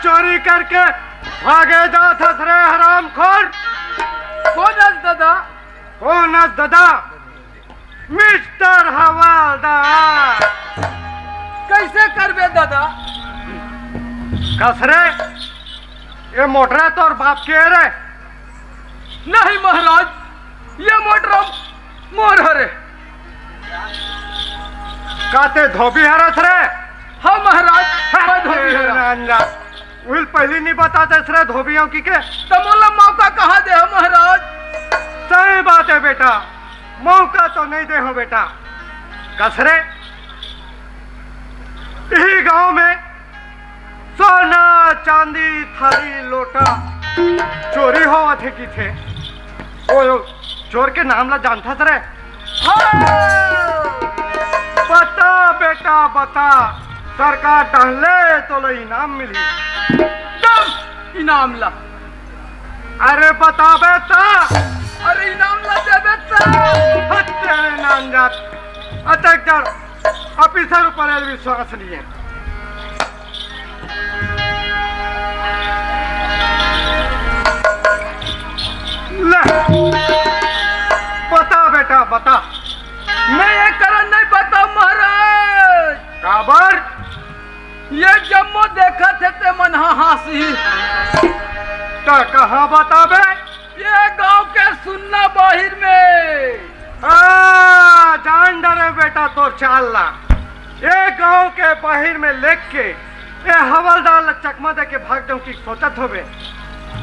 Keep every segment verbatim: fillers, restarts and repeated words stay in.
चोरी करके भागे जात हस रे हरामखोर। कोन अस ददा? कोन अस ददा? मिस्टर हवलदार। कइसे करबे ददा? कस रे, ये मोटरा तोर बाप के रे? नहीं महाराज, ये मोटरा मोर हरे। का ते धोबी हरस रे? हाँ महाराज, मैं धोबी हरंव। उहिल पहिली नइ बता देस रे धोबी अंव कहिके। त मोला मौका कहाँ दे हो महाराज? सही बात हे बेटा, मौका तो नइ दे हो बेटा। कस रे, इही गांव में सोना, चांदी, थारी, लोटा चोरी होवत हे कहिथे। ओ चोर के नाम ला जानथस रे? हाँ! बता बेटा, बता, सरकार डहन ले तोला इनाम मिलही। दम इनाम ला। अरे बताबे त। अरे इनाम ला देबे त। हत्ते नाम जात। अतेक जड़ ऑफिसर ऊपर विश्वास नइ हे। ले, बता बेटा, बता। मैं ये करन नइ बतांव महाराज। काबर? ये जम्मो देखत हे ते मन ह हाँसही। त कहाँ बताबे? ये गांव के सुन्ना बाहिर में। हाँ, जान डरेंव बेटा तोर चाल ला। ये गांव के बाहिर में लेग के ये हवलदार ला चकमा दे के भाग जांव कहिके सोचत होबे।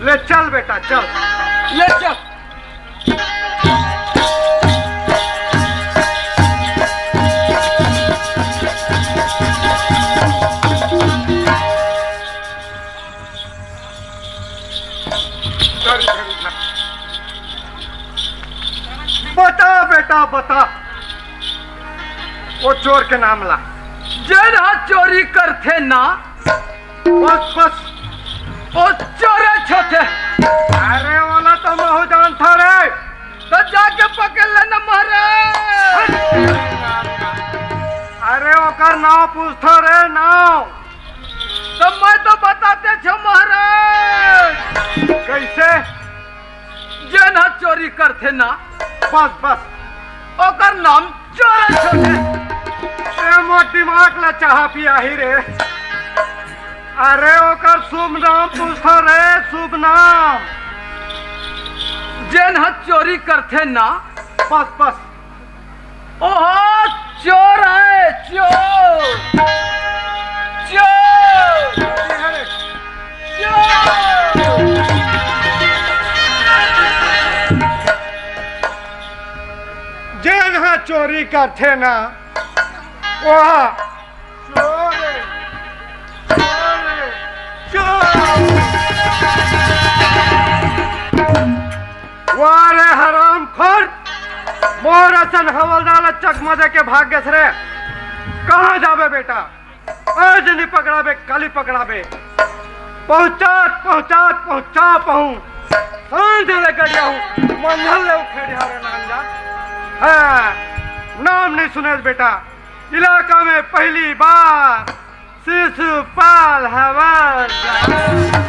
ले चल बेटा, चल। ले चल। बता बेटा, बता। ओ चोर के नाम ला। जेन ह चोरी करथे ना। बस, बस। ओ चोरेच होथे। अरे, ओला तो महूं जानथंव रे। त जाके पकड़ ले ना महाराज। अरे, ओकर नांव पूछथंव रे, नांव। त मैं तो बतातेच हंव महाराज। कइसे? जेन ह चोरी करथे ना। बस, बस। ओकर नाम चोरेच होथे। ए मोर दिमाग ला चाहा पियाही रे। अरे ओकर शुभ नाम पूछथंव रे, शुभ नाम। जेन ह चोरी करथे ना। बस, बस। ओह चोर हे, चोर। चोर। चोर। जेन ह चोरी करथे ना, ओह चोर हे, चोर हे, चोर। वाह रे हरामखोर, मोर असन हवलदार ला चकमा दे के भाग गेस रे। कहाँ जाबे बेटा? आज नइ पकड़ाबे, काली पकड़ाबे। पहुँचात, पहुँचात, पहुँचा पहुँ। सांझ ले गड़िया हूँ, मंझल ले उखेड़िया रे नांजा। हाँ, नाम नइ सुनेस बेटा। इलाका में पहली बार शिशुपाल हवलदार।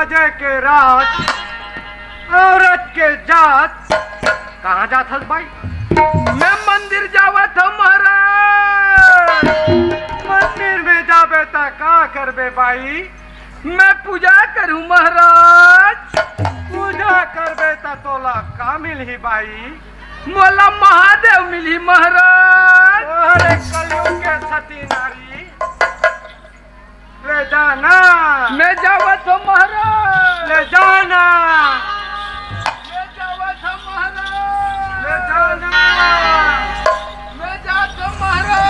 बजे के रात, औरत के जात। कहाँ जात हस बाई? मैं मंदिर जावत हूँ महाराज। मंदिर में जाबे त का करबे बाई? मैं पूजा करूँ महाराज। पूजा करबे त तोला का मिलही बाई? मोला महादेव मिलही महाराज। अरे कलयुग के सती नारी, ले जाना। मैं जावत हूँ महाराज। ले जाना। मैं जावत हूँ महाराज। ले जाना। मैं जात हूँ महाराज।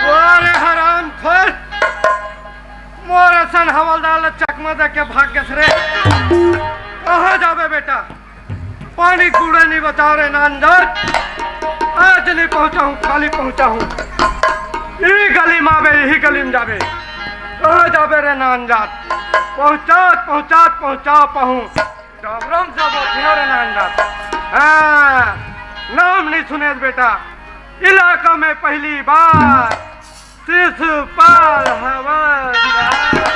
अरे हरामखोर, मोर असन हवलदार ला चकमा दे के भाग गेस रे। कहाँ जाबे बेटा? पानी कूड़ा नहीं बचाव रे नानदार। आज नहीं पहुँचा हूँ, खाली पहुँचा हूँ। ई गली में आबे, यही गली में जाबे। कहाँ जाबे रे नानदार? पहुँचात, पहुँचात, पहुँचा पाहूँ। डबरम सब होतिया रे नानदार। हाँ, नाम नहीं सुने बेटा। इलाका में पहली बार शिशुपाल हवलदार।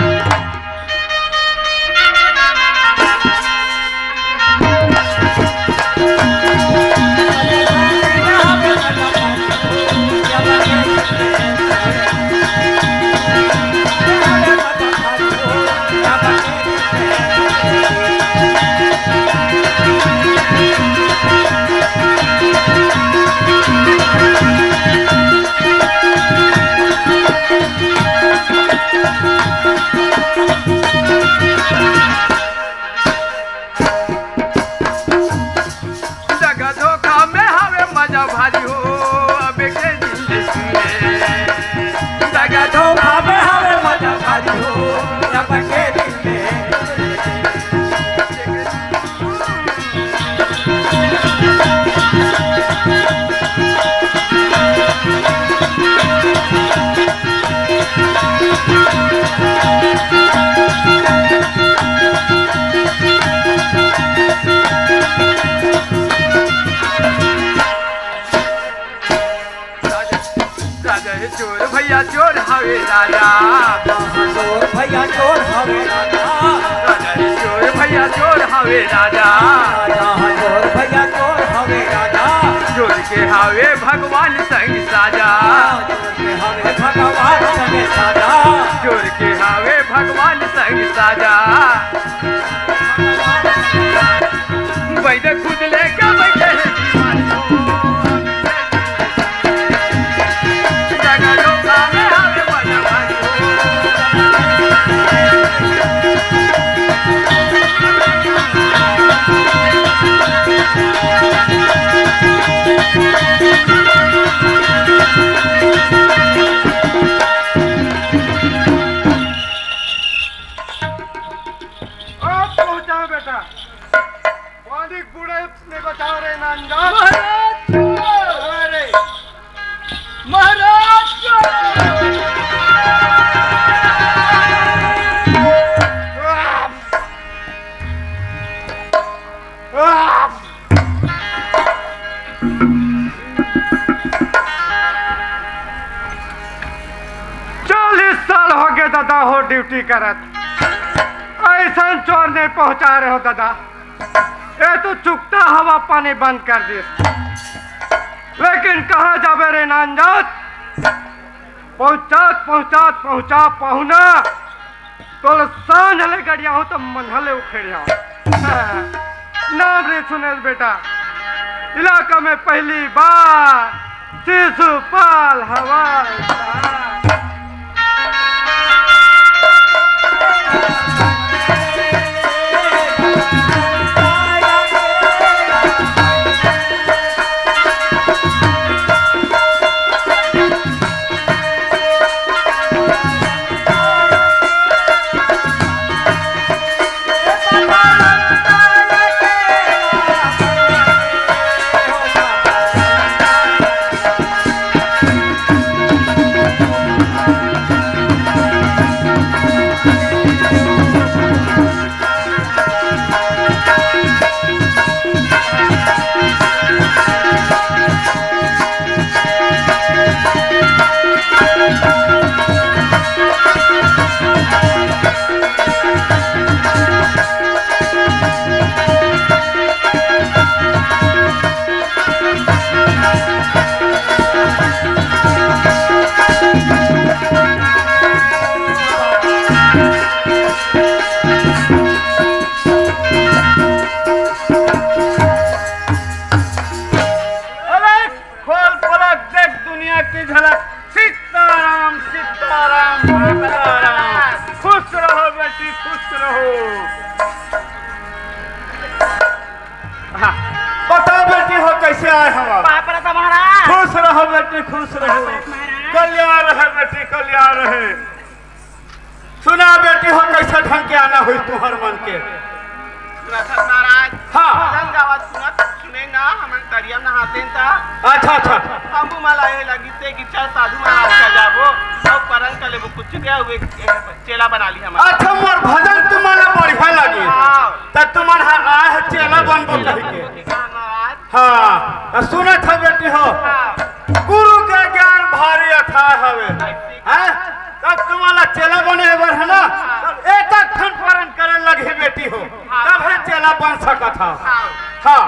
दगा धोखा में हवे मजा भारी हो, अबे के जिंदगी में। दगा धोखा में हवे मजा भारी हो, अबे के जिंदगी में। राजा हे चोर भैया चोर हवे राजा। राजा हे चोर भैया चोर हवे राजा। राजा हे चोर भैया चोर हवे राजा। राजा हे चोर भैया चोर हवे राजा। चोर के हवे भगवान संग साजा। चोर के हवे भगवान संग साजा। चोर के हवे भगवान संग साजा। बैठे खुद लेके बैठे हैं दीवानी। आप पहुंचा बेटा। मालिक बूढ़े ने बचा रे नानदार। महाराज! अरे! महाराज! चालीस साल हो गए दादा हो ड्यूटी करत, ऐसा चोर नहीं पहुंचा रहे हो दादा। ए तो चुकता हवा पानी बंद कर दिस। लेकिन कहाँ जाबे रे नानजात? पहुँचात, पहुँचात, पहुँचा पाहूँ ना, तो सांझ ले गड़िया हो तो मंझले उखेड़िया हो। नाम रे सुनेश बेटा, इलाका में पहली बार शिशुपाल हवलदार। खुश रहो बेटी, खुश रहो। हाँ, बताओ बेटी हो, कैसे आए हम आप? पाँव परत हँव महाराज। खुश रहो बेटी, खुश रहो। पाँव परत हँव महाराज। कल्याण रहे बेटी, कल्याण रहे। सुना बेटी हो, कैसे ढंग के आना होइस तुँहर मन के। सुनत हस महाराज? हाँ। भजन गावत सुनत सुने ना, हमन तरिया नहातेन त। अच्छा, अच्छा। हमू मन ला ए लगिस हे कि चल साधु महाराज करा जाबो, अउ परन कर लेबो, कुछ दे हुए चेला बना ली हमन। अच्छा, मोर भजन तुमन ला बढ़िया लगिस। हाँ। त तुमन ह आए हव चेला बनबो कहिके। हाँ महाराज। हाँ, त सुनत हव बेटी हो। हाँ। गुरु के ज्ञान भारी अथाह हवे। हैं? तब तुमन ला चेला बने बर हे ना, तब एक एक ठन परन करे लगही बेटी हो, तब हे चेला बन सकत हव। हाँ। हाँ।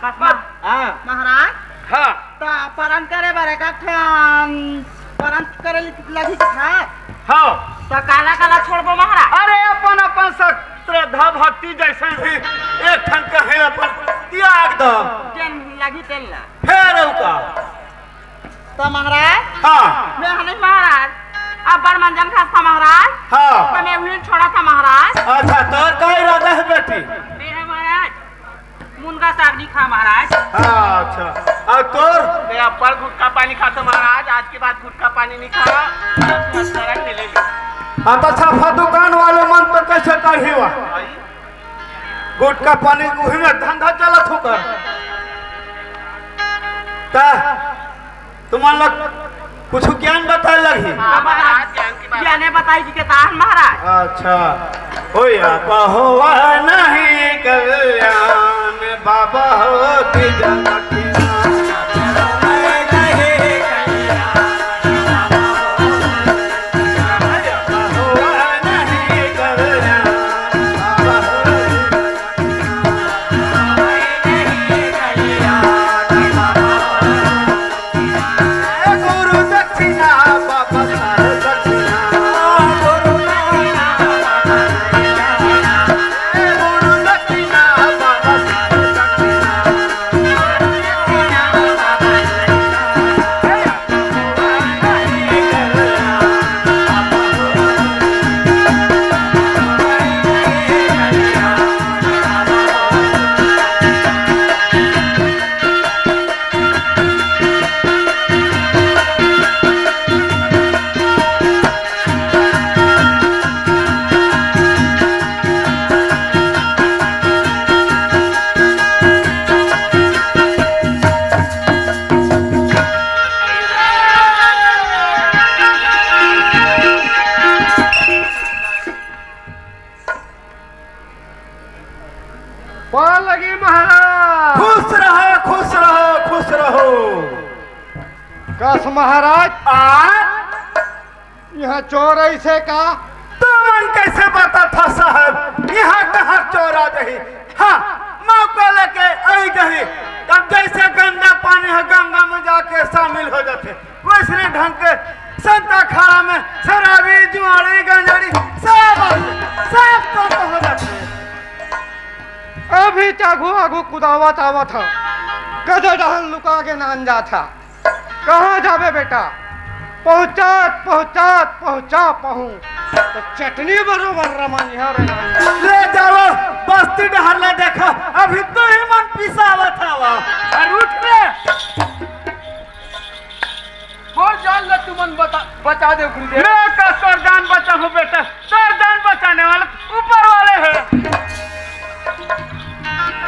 हाँ। महाराज, हाँ। त परन करे बर एक एक ठन परन करे लगही कथस। हाँ। त काला काला छोड़बो महाराज? अरे अपन अपन स-, श्रद्धा भक्ति जइसे भी एक ठन कहीं अपन त्याग दो। जेन लगही तेन ला। फेर अउ का? त महाराज, हाँ। मैं हनई महाराज, अब्बड़ मंजन खात हँव महाराज, हाँ। त मैं उही ल छोड़त हँव महाराज। अच्छा, तोर का इरादा हे बेटी? मैं हे महाराज, मुनगा साग नइ खाँव महाराज। हाँ, अच्छा। अउ तोर? मैं अब्बड़ गुटखा पानी खात हँव महाराज, आज के बाद गुटखा पानी नइ खाँव। हाँ, त सफा दुकान वाले मन तो कैसे करही वा? भाई, गुटखा पानी उही में धंधा चलत होकर। त तुमन ला कुछ ज्ञान बताए लगही। हाँ, महाराज, ज्ञान की बात। ज्ञाने बताई जी के ताहन महाराज। अच्छा। होया पहुआ नहीं कल्याण बाबा हो तीजा लखना। पार लगी महाराज। खुश रहो, खुश रहो, खुश रहो। कस महाराज? आ? इहाँ चोर अइसे का? तुमन कैसे बताथा साहब, इहाँ कहाँ चोर आ जाही? हाँ, मौका लेके आई जाही। तब जैसे गंदा पानी ह गंगा में जाके शामिल हो जाथे, वैसने ढंग के संता खाड़ा में शराबी, जुआड़ी, गंजाड़ी सब, सब संत हो जाथे। अभी त आघू आघू कुदावत आवत ह, कदे डहर लुका के नान जात ह। कहाँ जाबे बेटा? पहुँचात पहुँचात पहुँचा पाहूँ त चटनी बरोबर रमनिया रे। ले जाओ, बस्ती डहर ले देखो, अभी तुही मन पिसावत हवा। अरे उठ बे। मोर जान ला तुमन बता, बचा दे गुरुदेव। मैं का तोर जान बचाहूँ बेटा, तोर जान बचाने वाला ऊपर वाले हे।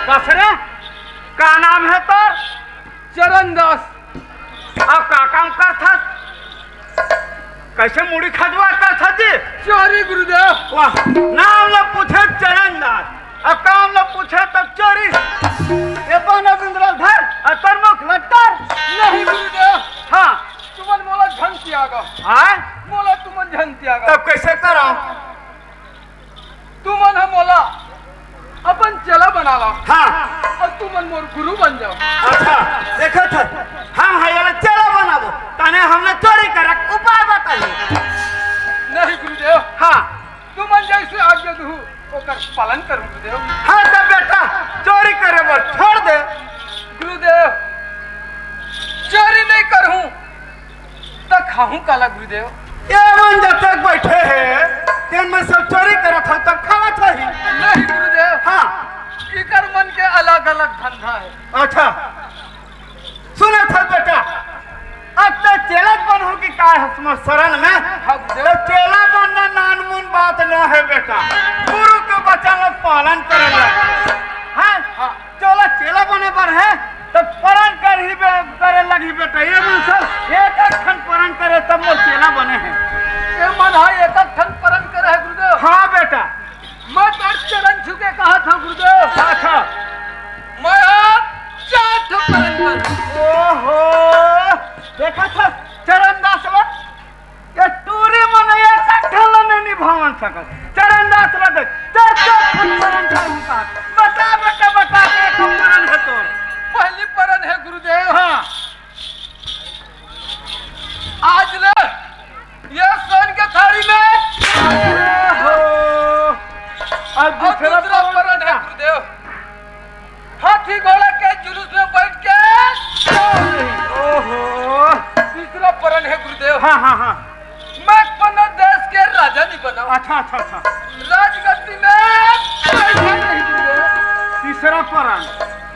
कस रे, का नाम हे तोर? चरण दास। अउ का काम करथस? कैसे मुड़ी खजवा करथस जी? चोरी गुरुदेव। वाह, नाम ला पूछे चरण दास, अउ काम ला पूछे त चोरी। ए पाना बिंदरा धर, अउ तोर मुख लट्टर। नहीं गुरुदेव। हाँ। तुमन मोला झन तियागा। हाँ? मोला तुमन झन तियागा। तब कैसे करा? तुमन ह मोला अपन चेला बना ला। हाँ। अउ तुमन मोर गुरु बन जाव। अच्छा, देखत ह, हम ह एला चेला बनाबो, तने हमला चोरी करक उपाय बताही। नहीं गुरुदेव। हाँ। तुमन जैसे आज्ञा दुहू, ओकर पालन करूँ गुरुदेव। हाँ त बेटा, चोरी करे बर छोड़ दे। गुरुदेव, चोरी नहीं करूँ, त खाहूँ काला गुरुदेव? ये मन जब तक बैठे हे, तेन मन सब चोरी करत हव, तब खावत होही। नहीं गुरुदेव। हाँ। इकर मन के अलग-अलग धंधा हे। अच्छा, सुनत हस बेटा, अब ते चेला बनहू कि का हस मोर शरण में? हाँ गुरुदेव। तो चेला बनना नानमुन बात न हे बेटा, गुरु के वचन ला पालन करे ला। हाँ? हाँ। चोला चेला बने बर हे, त परन करही बे-, करे लगही बेटा। ये मन सब एक एक ठन परन करे तब मोर चेला बने हे। ये मन ह एक एक ठन परन करे हे गुरुदेव। हाँ बेटा। मैं तो चरण छू के कहा था गुरुदेव। हाँ था। मैं आज चार ठो परन कर। ओहो, देखा था चरण दास ला? ये टूरी मन एक ठन ला नहीं निभावन सकत। चरण दास ला देख, चार चार ठन परन कर उनका। बता बेटा, बता के एक परन हे तोर। पहली परन हे गुरुदेव। हाँ। आज ले ये सोन के थारी में। ओहो। अब और दूसरा दूसरा परन हे गुरुदेव। हाथी घोड़ा के जुलूस में बैठ के। ओहो। तीसरा परन हे गुरुदेव। हाँ, हाँ, हाँ। मैं कोनो देश के राजा नहीं बनाऊं। अच्छा, अच्छा, अच्छा। राजगद्दी में बैठा नहीं गुरुदेव। तीसरा परन।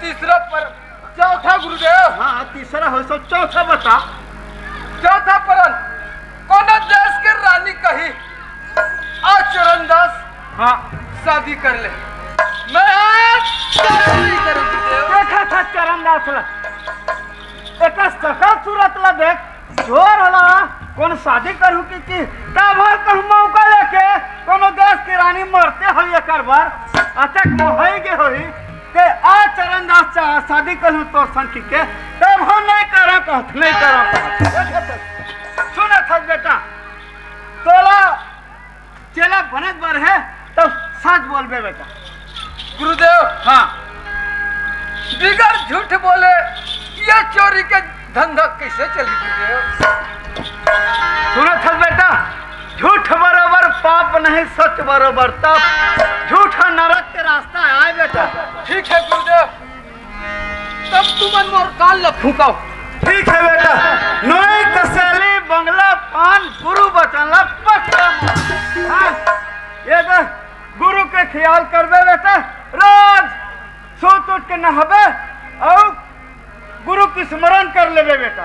तीसरा परन। चौथा गुरुदेव। हाँ, तीसरा हो सो चौथा बता। चौथा परन। कोनो देश के रानी कही, आ चरण दास, हाँ। शादी कर ले। मैं आज शादी नहीं करूँ गुरुदेव। देखा था चरण दास ला, एकर सकल सूरत ला देख, जोर होला, कौन शादी करू की, की तब हर कहूँ मौका लेके कोनो देश की रानी मरते हो एकर बर, अचक मोहई के होई, ते आ चरण दास चा शादी करू तोर संग के, तब हम नहीं करा कहत, नहीं करा कहत। सुनत हस बेटा, तोला चेला बनत बर हे, तब सच बोलबे बेटा। गुरुदेव। हाँ। बिगर झूठ बोले ये चोरी के धंधा कैसे चली गुरुदेव? सुनत हस बेटा, झूठ बरोबर पाप नहीं, सच बरोबर तप। झूठ ह नरक के रास्ता आय बेटा। ठीक हे गुरुदेव। तब तुमन मोर कान ल फूंकाव। ठीक हे बेटा, नोई तसैली बंगला पान गुरु बचन ल पक्का मान। हाँ, ये दे, गुरु के खियाल करबे बेटा, रोज सूत उठ के नहाबे अउ गुरु के स्मरण कर लेबे बेटा।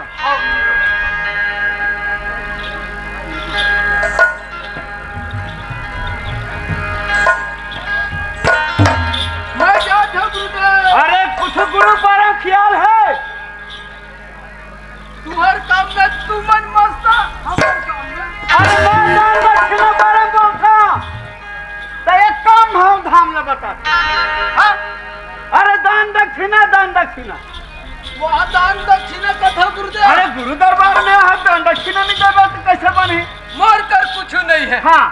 मैं जात हूँ गुरुदेव। अरे कुछ गुरु परम खियाल हे। तुम्हर काम में तुमन मस्त, हमर काम में। अरे मैं दान दक्षिणा बारे में बोलता। त एक काम हम धाम ला बता। हाँ? अरे दान दक्षिणा, दान दक्षिणा। वहाँ दान दक्षिणा कथा गुरुदेव। अरे गुरु दरबार में हम दान दक्षिणा नहीं देबे त कैसे बनी? मोर कर कुछ नहीं हे। हाँ।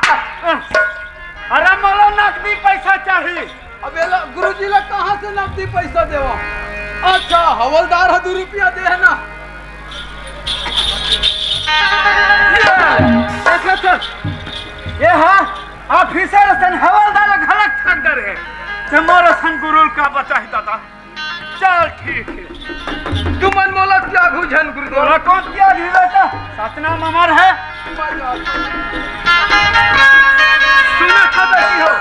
अरे मोला नकदी पैसा चाही। अब एला गुरुजी ला कहाँ से नकदी पैसा देवा? अच्छा, हवलदार ह दू रुपया दे हे ना। ये, अच्छा, अच्छा। ये हा, ऑफिसर असन हवलदार घलक ठग डरे हे। ते मोर असन गुरु ल का बचाही दादा? चल ठीक हे। तुमन मोला त्यागहू झन गुरुदेव। तोला कौन त्यागही बेटा? सतनाम अमर हे। सुनत हव बेटी हो।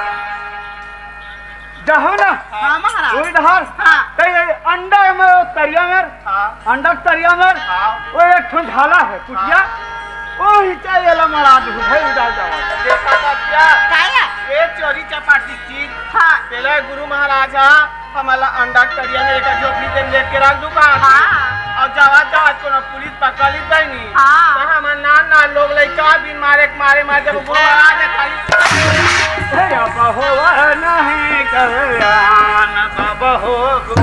जाहू ना। हाँ महाराज। ओही डहर। हाँ। तई अंडा में तरिया में। हाँ। अंडा तरिया में। हाँ। ओ एक ठन ढाला हे, कुटिया। हाँ। ओही चाहे एला मरा दू, भाई उड़ा जावा। देखा बतिया। काया? ये चोरी चपाटी चीज। हाँ। तेला गुरु महाराज हा, हमला अंडा के तरिया में एक झोपड़ी ते लेट के रख दू का? हाँ। अउ जावत जावत कोनो पुलिस पकड़ ली तई नी। हाँ। त हमर नान नान लोग लइका बिन मारे के मारे मार देबो, गुरु महाराज ने खाली। हे अब होवा नहीं कल्याण बाबा हो गुरु।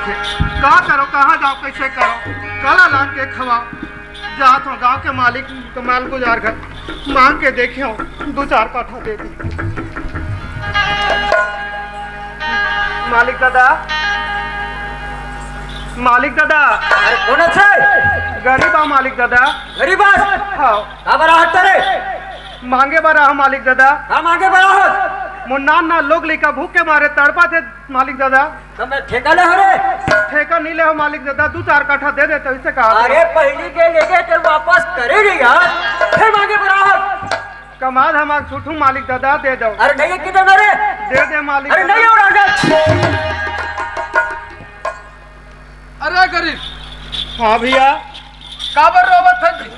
का करो, कहाँ जाओ, कैसे करो, काला लान के खवाओ। जात हो गांव के मालिक के माल गुजार घर, मांग के देखे हो, दू चार काठा दे दी। मालिक दादा, मालिक दादा। अरे कोन अस? गरीब आ मालिक दादा। गरीब अस? हाँ। का बर आहस रे? मांगे बर आहूं मालिक दादा। का मांगे बर आहस? मोर नान नान लोग लइका भूख के मारे तड़पत हे मालिक दादा। त मैं ठेका ले हंव रे? ठेका नइ ले हंव मालिक दादा, दू चार काठा दे दे त इसे कहा। अरे पहिली के लेके ते वापस करे रे यार, फेर मांगे बर आहस। कमा धमा के छूटहूं मालिक दादा, दे दो। अरे नहीं किधर रे? दे दे मालिक अरे दादा। नहीं हो रहा। अरे गरीब। हाँ भैया। काबर रोवत हस जी?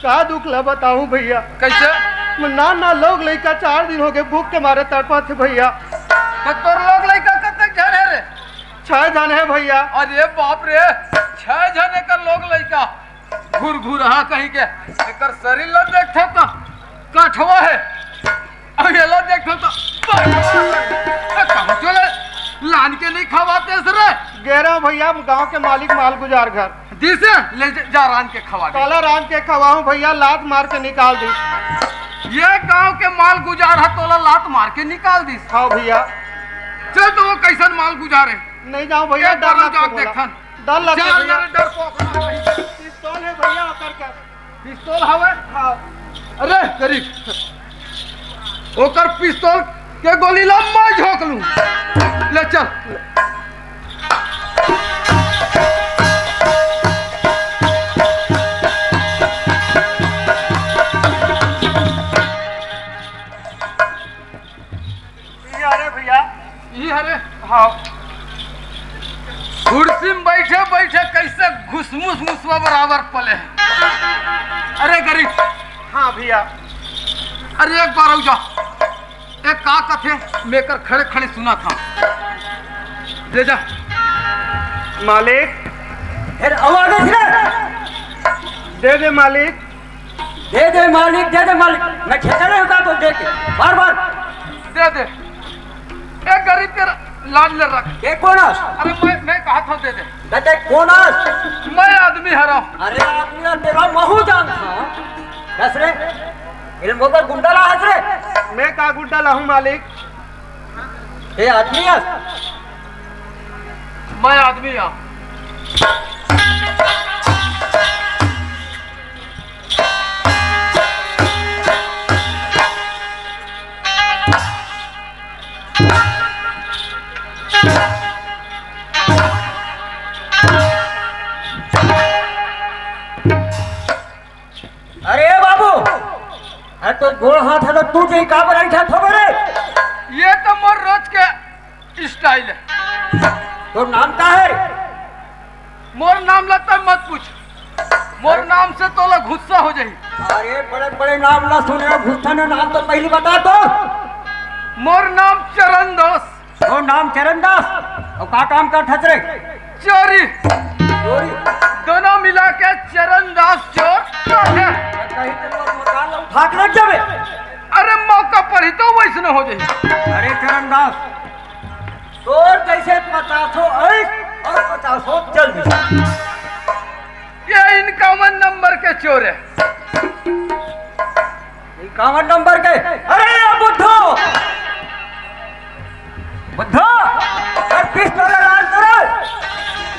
का दुख ला बताहूं भैया। कैसे? नान नान लोग लइका चार दिन होगे भूख के मारे तड़पत हे भैया। त तोर लोग लइका कतक झन हे रे? छह झन हे भैया। अरे बाप रे, छह झन एकर लोग लइका। घुरघुरहा कहीं के। एकर शरीर ला देखथव त काठवा हे। अउ ये ला देखथव त बाठवा हे। ए, कहूं चले लान के नइ खवातेस रे। गे रहेंव भैया, गांव के मालिक माल गुजार घर। दिस ले जा, जा रांध के खवा दे। काला रांध के खवाहूं भैया, लात मार के निकाल दिस। ये गांव के माल गुजार ह तोला लात मार के निकाल दिस। हाँ भैया। चल तो वो कैसन माल गुजार हे। नइ जांव भैया, एक डर बार लगथे जाके मोला। देखन। डर लगथे जा भैया। यार, डर को अपना। पिस्तौल हे भैया ओकर कर। पिस्तौल हवे? हाँ। अरे गरीब, ओकर पिस्तौल के गोली ला मैं झोंक लूं। ले चल। ये अरे भैया। ये अरे। हाँ। कुर्सी में बैठे बैठे कैसे घुसमुस मुसवा बराबर पले हे। अरे गरीब। हाँ भैया। अरे एक बार आऊ जा। ए का कथे, मैं कर खड़े खड़े सुनत हंव। दे जा। मालिक। फिर आवाज रे। दे दे मालिक। दे दे मालिक, दे दे मालिक। मैं ठेका ले हंव का तो दे के। बार बार। दे दे। ए गरीब के लान ले रख। ये कोन अस? अरे मैं, मैं कहत हंव दे दे। बे ते कोन अस? मैं आदमी हरंव। अरे आदमी हरस तेला महूं जानथंव। कस रे? ये मोर बर गुंडा लाहस रे? मैं का गुंडा लाहूं मालिक? ये आदमी अस? मैं आदमी हंव। अरे बाबू, अरे तो गोड़ हाथ हे तो तू जे काबर अइंठत हस रे? ये तो मोर रोज के style हे। तोर नाम का हे? मोर नाम ला तैं मत पूछ, मोर नाम से तोला गुस्सा हो जाही। अरे बड़े बड़े नाम ला सुने हंव, गुस्सा नइ, नाम तो पहिली बता तो। मोर नाम चरण दास। तोर नाम चरण दास? अउ का काम करथस रे? चोरी। चोरी? दोनों मिला के चरण दास चोर कहथे। कहीं तो मोर मकान ला उठा के ले जाबे। अरे मौका पर ही तो वैसने हो जाही। अरे चरण दास, तोर जैसे पचासों अइस अउ पचासों चल दिस। ये इक्यावन नंबर के चोर हे। इक्यावन नंबर के? अरे ये बुद्धू! बुद्धू! अरे पिस्तौल लान तो रे।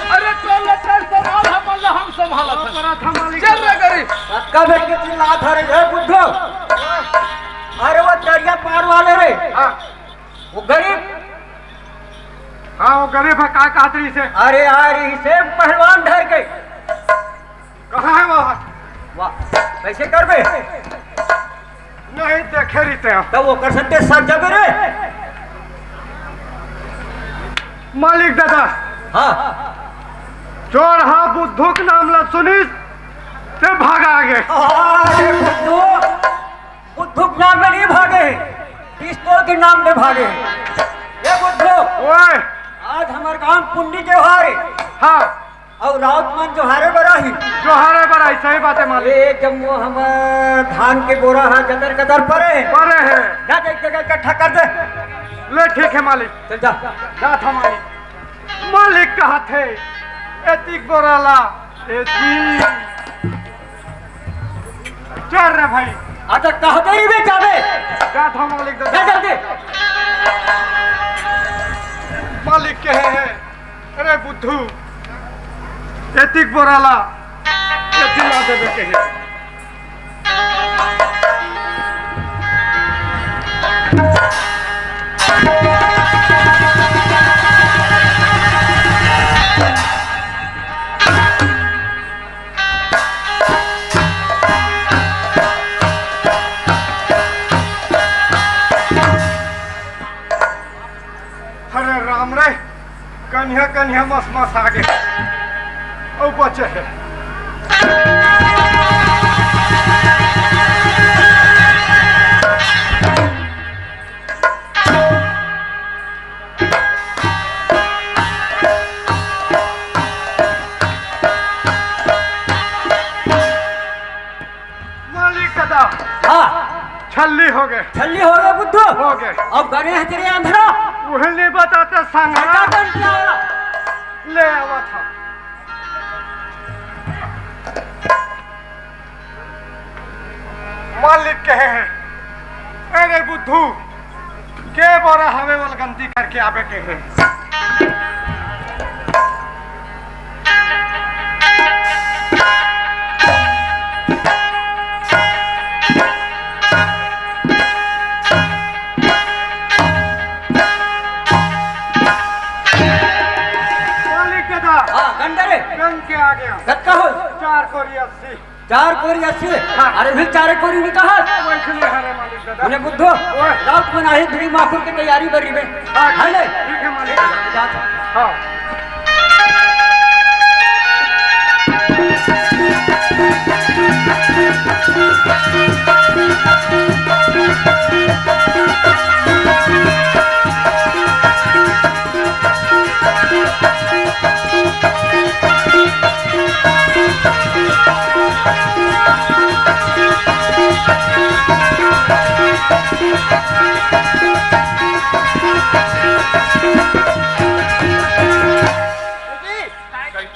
अरे चल, चल, संभाल, हम, हम संभालत हन। चल रे गरीब। कब एक चिल्लात हस रे, ए बुद्धू? अरे वो दरिया पार वाले रे। हाँ। वो गरीब। हाँ, वो गरीब हे, का कहत रहिसे? अरे आ रहिसे पहलवान धर के। कहाँ हे वो? वाह, कैसे करबे? नहीं देखे रहितेंव। त ओकर संग तें सट जाबे रे। मालिक दादा। हाँ। चोरहा बुद्धू के नाम ला सुनिस, ते भागा आगे। अरे बुद्धू, बुद्धू के नाम में नहीं भागे, पिस्तौल के नाम में भागे। ए बुद्धू, ओए। आज हमर गांव पुन्नी त्योहार हे। हाँ। अउ राउत मन जोहारे बर आही। जोहारे बर आही, सही बात हे मालिक। ए जम्मो हमर धान के बोरा ह जतर कतर परे हे। परे हे। जा, जा, एक जगह इकट्ठा कर दे। ले ठीक हे मालिक। चल जा। जात हंव मालिक। मालिक कहत हे, एतिक बोरा ला, एतिक। चल रे भाई। अच्छा, कहते ही बे जाबे। जा था मालिक दे। जा जल्दी। मालिक कहे हे, अरे बुद्धू, एतिक बोरा ला, एतिक ला देबे कहे। अरे राम रे, कनिहा कनिहा मस मस आगे। अउ बचे हे। मालिक दादा। हाँ। छल्ली हो गे। छल्ली हो गे बुद्धू। हो गे। अब गने हे तेरे अंधरा। उहे नहीं बताते संघरा। ले आवा था। मालिक कहे हे, अरे बुद्धू, के बोरा हवे वाला गलती करके आबे के हे। मालिक दादा, हाँ, गंडरे। गंज के आ गया। धक्का हो। चार कोरी अस्सी। चार कोरी अस्सी। हाँ। अरे फिर चार कोरी में कहा? वैसे नहीं हरे मालिक दादा। बोले बुद्धू, ओए। रात में नाही बीड़ी माखुर की तैयारी बरी में। हाँ, है ले? ठीक है मालिक दादा। जा, जा। हाँ।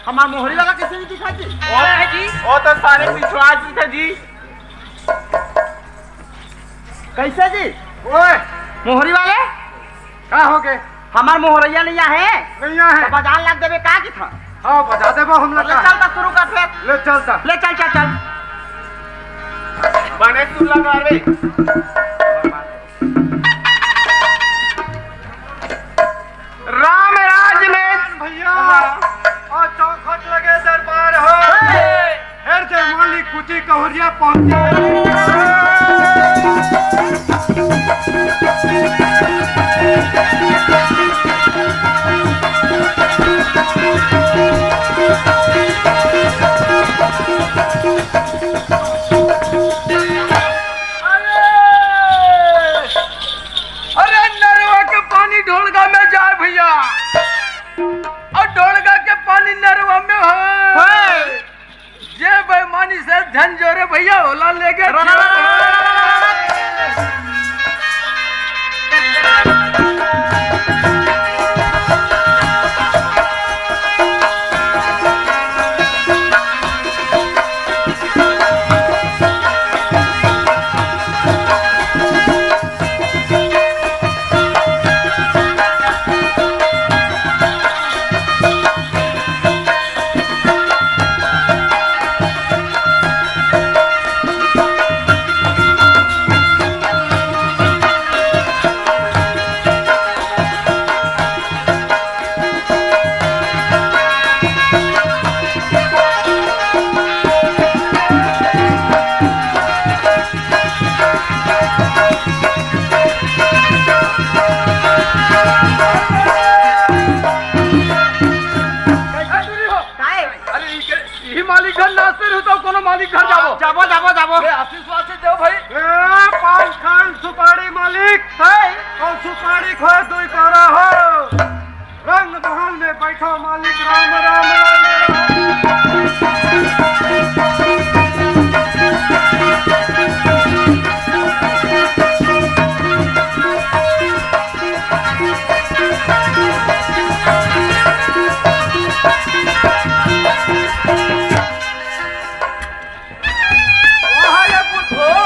हमार मोहरी वाला कैसे नहीं दिखा जी? ओ, ओ तो सारे पिछवा जी थे जी। कैसे जी? ओए! मोहरी वाले? का हो गे? हमार मोहरैया नहीं आहे? नहीं आहे। तो बजान लाग देबे का की था? हाँ, बजा देबो हम तो लोग ले का। चल तो शुरू कर फिर। ले चल तो। ले चल, चल, चल। बने सुन लगा रे। राम राज में भैया, हाँ। और चौखट लगे दरबार हो। हे! हेर जय मालिक कुची कहुरिया पहुंचे। अरे! अरे नरवा के पानी ढोलगा में जाए भैया, और ढोलगा के पानी नरवा में हो। हे! जे बेईमानी से धन जोरे भैया, होला लेके रा, रा, रा, रा, रा, रा, रा। काय? अरे, ई के, ई मालिक घर ना से रहू तो कोनो मालिक घर जाबो। जाबो, जाबो, जाबो। ए, आशीष वाशीष देव भाई। ए, पान खान सुपारी मालिक। है। और सुपारी खोए दुई तोरा हो। रंग महल में बैठो मालिक, राम, राम, राम, राम। बुद्धो!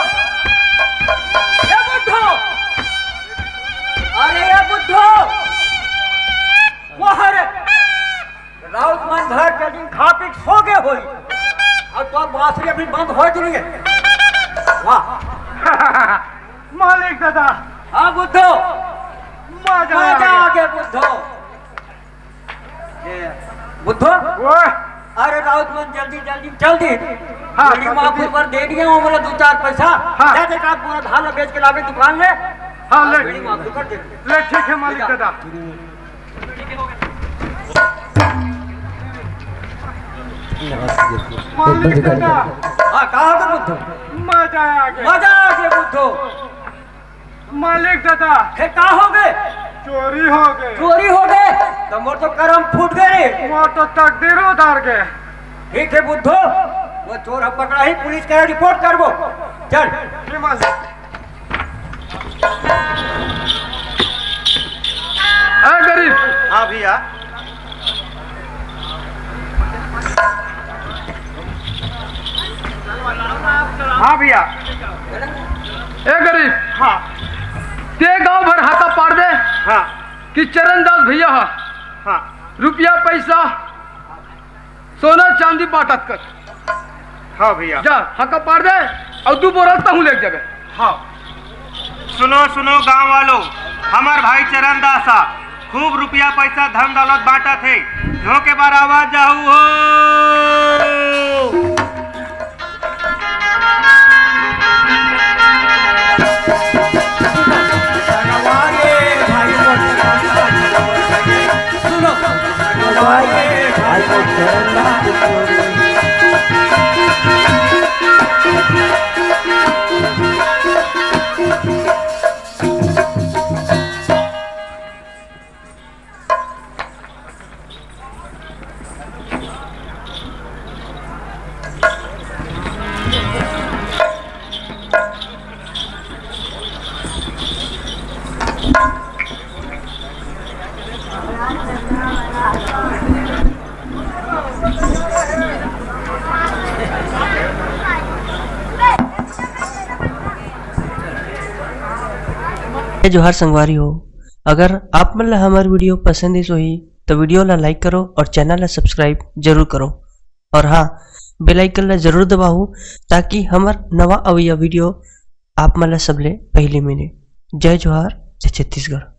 ए बुद्धो! अरे ए बुद्धो! वाह रे! राउत मन घर के दिन खा पी के सो गए होई। अउ तो बांसुरी अभी बंद होय नहीं है। वाह। मालिक दादा। हाँ बुद्धो। मजा आ मजा गया। आ गया बुद्धो। ए, बुद्धो। ओए। अरे राउत मन जल्दी जल्ली चल दे। हाँ, बीड़ी माखुर बर दे दिया हूँ बोला दू चार पैसा। हाँ। जा दे का पूरा धान ला बेच के लावे दुकान में। हाँ, ले। बीड़ी माखुर बर दे। ले, ठीक है मालिक दादा। मालिक दादा। हाँ, का हो गए बुद्धो? मजा आ गया। मजा आ गया बुद्धो। मालिक दादा। हे, का हो गए? चोरी हो गए। चोरी हो गए? तो मोर तो करम फूट गए रे। मोर तो तकदीर उधार गए। ठीक है बुद्धो, वो चोर हम पकड़ा ही, पुलिस के रिपोर्ट करबो। चल। जी मालिक। ए गरीब। हाँ भैया। हाँ भैया। ए गरीब। हाँ। ते गांव भर हाका पाड़ दे। हाँ। कि चरण दास भैया हा। हाँ। रुपया पैसा सोना चांदी बांटत कर। हाँ भैया। जा, हाका पाड़ दे, अउ दू बोरा तहूँ लेके जाबे। हाँ। सुनो, सुनो गांव वालों, हमर भाई चरण दास हा खूब रुपया पैसा धन दौलत बांटत हे, धोखे बर आवाज जाहू हो। जय जोहार संगवारी हो, अगर आप मन ला हमर वीडियो पसंद आइस होही, तो वीडियो ला like करो और चैनल ला subscribe जरूर करो। और हाँ, bell icon ला जरूर दबाओ, ताकि हमर नवा अवइया वीडियो आप मन ला सबले पहले मिले। जय जोहार, जय छत्तीसगढ़।